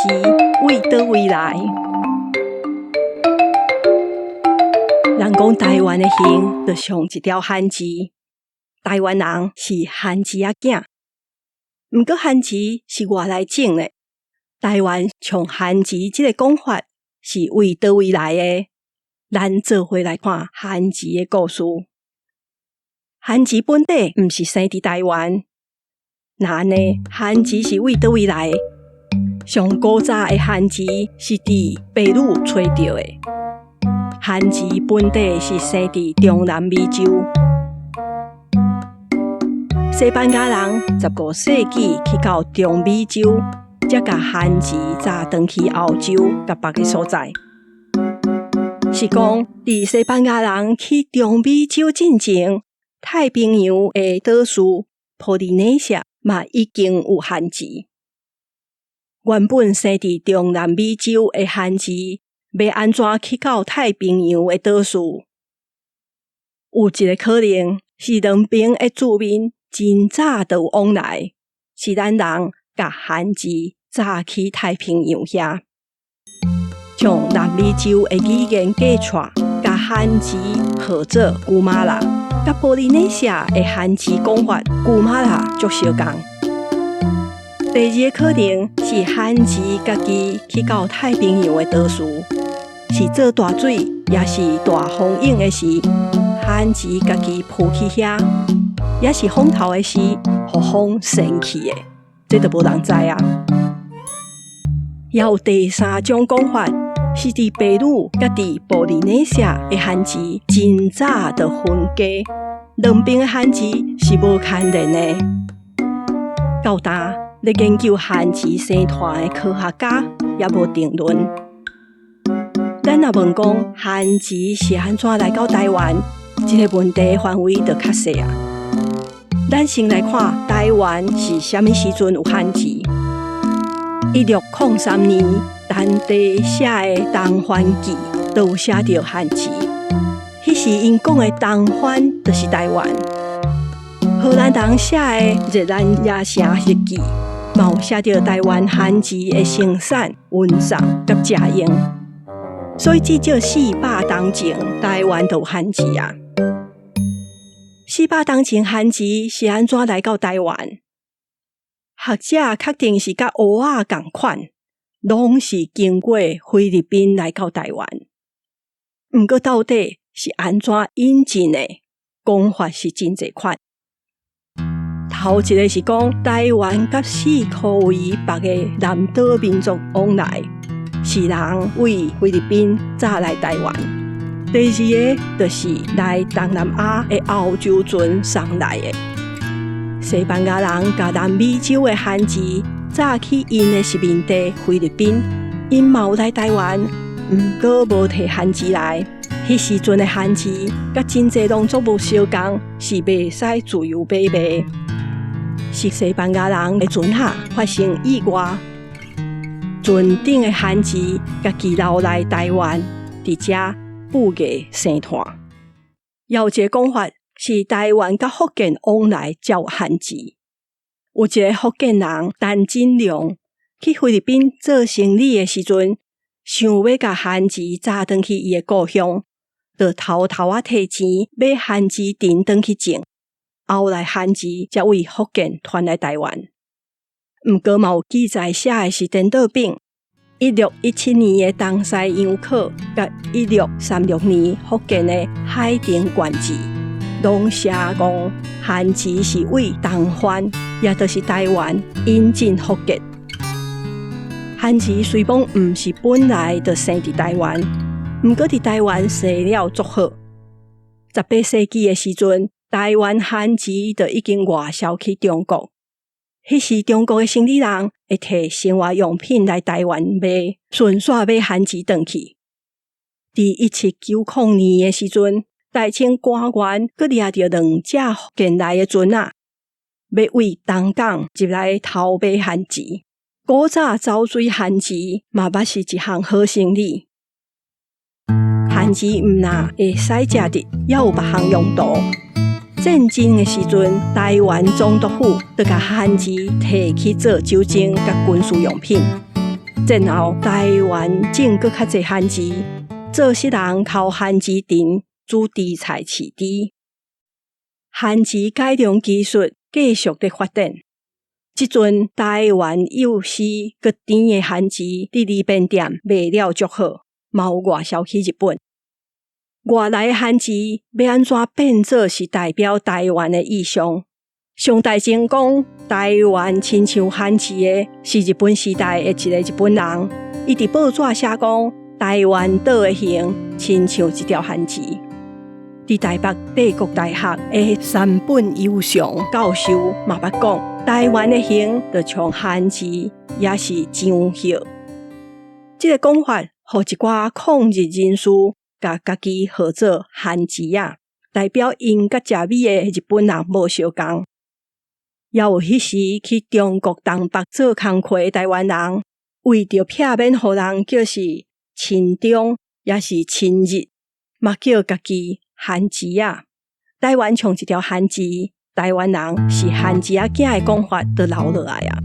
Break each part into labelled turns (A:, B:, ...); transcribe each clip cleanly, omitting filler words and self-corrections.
A: 臍為佗位來？人講台灣的形就像一條番薯，台灣人是番薯仔囝。毋過番薯是外來種的，台灣像番薯這个講法是為佗位來的？咱做伙來看番薯的故事。番薯本底毋是生佇台灣，若按呢，番薯是為佗位來？上古早的番薯是佇秘魯揣著的。番薯本底是生佇中南美洲。西班牙人15世紀去到中美洲，才共番薯載轉去歐洲佮別个所在。是講，佇西班牙人去中美洲進前，太平洋的島嶼波利尼西亞嘛已經有番薯。原本生佇中南美洲的番薯，欲按怎去到太平洋的島嶼？有一个可能是兩爿的住民真早就有往來，是咱人共番薯載去太平洋遐。像南美洲的語言計錯，共番薯號做古馬拉，佮波利尼西亞的番薯講法古馬拉足相仝。第二个可能是番薯家己去到太平洋的島嶼，是做大水，抑是大風湧的時，番薯家己浮去遐，抑是風頭的時，予風掀去的，這就無人知啊。猶有第三種講法，是佇秘魯佮佇波利尼西亞的番薯真早就分家，兩爿的番薯是無牽連的。到今咧研究番薯生態的科學家也無定論。咱若問講番薯是按怎來到台灣，這个問題範圍就較細啊。咱先來看台灣是啥物時陣有番薯。1603年，陳第寫的《東番記》就有寫著番薯。彼時𪜶講的東番就是台灣。荷蘭人寫的《熱蘭遮城日記》嘛有寫著台灣番薯的生產、運送佮食用。所以至少400冬前，台灣就有番薯啊。400冬前番薯是按怎來到台灣？學者確定是佮蚵仔仝款，攏是經過菲律賓來到台灣。毋過到底是按怎引進的？講法是真濟款。頭一个是講台灣佮四箍圍別个南島民族往來，是人為菲律賓載來台灣。第二个就是來東南亞的歐洲船送來的。西班牙人共南美洲的番薯載去𪜶的殖民地菲律賓，𪜶嘛有來台灣，毋過無提番薯來。彼時陣的番薯佮真濟農作物相仝，是袂使自由買賣。是西班牙人的船仔發生意外，船頂的番薯家己流來台灣，佇遮布藝生炭。猶有一个講法是台灣佮福建往來才有番薯。有一个福建人陳振龍去菲律賓做生理的時陣，想欲共番薯載轉去伊的故鄉，就偷偷仔提錢買番薯藤轉去種。後來番薯才為福建傳來台灣。毋過嘛有記載寫的是顛倒反。1617年的東西洋考佮1636年福建的海澄縣志，攏寫講番薯是為東番，也就是台灣引進福建。番薯雖罔毋是本來就生佇台灣，毋過佇台灣生了足好。18世紀的時陣，台灣番薯就已經外銷去中國。彼時中國的生理人會提生活用品來台灣賣，順紲買番薯轉去。佇1790年的時陣，大清官員閣掠著兩隻福建來的船仔，欲為東港入來偷買番薯。古早走水番薯嘛，捌是一項好生理。番薯毋若會使食得，猶有別項用途。戰爭的時陣，台灣總督府就共番薯提去做酒精佮軍事用品。戰後台灣種閣較濟番薯，做事人剾番薯藤煮豬菜飼豬。番薯改良技術繼續咧發展。這陣台灣幼絲閣甜的番薯，佇利便店賣了足好，嘛有外銷去日本。外來的番薯欲按怎變做是代表台灣的意象？上代前講台灣親像番薯的是日本時代的一個日本人，伊佇報紙寫講台灣島的形親像一條番薯。佇台北帝國大學的山本悠雄教授嘛捌講，台灣的形就像番薯，抑是樟葉。這个講法，予一寡抗日人士共家己號做番薯仔，代表𪜶佮食米的日本人無相仝。也有彼時去中國東北做工課的台灣人，為著避免予人叫是親中，抑是親日，嘛叫家己番薯仔。台灣像一條番薯，台灣人是番薯仔囝的講法就留落來啊。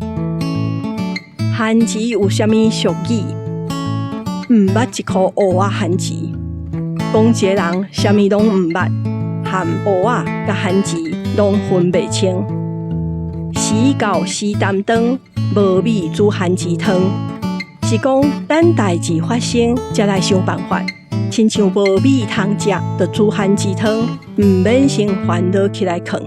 A: 番薯有啥物俗語？毋捌一箍烏仔番薯，講一個人啥物攏毋捌，含烏仔佮番薯攏分袂清。死到死擔當，無米煮番薯湯，是講等代誌發生，才來想辦法。親像無米通食，就煮番薯湯，毋免先煩惱起來囥。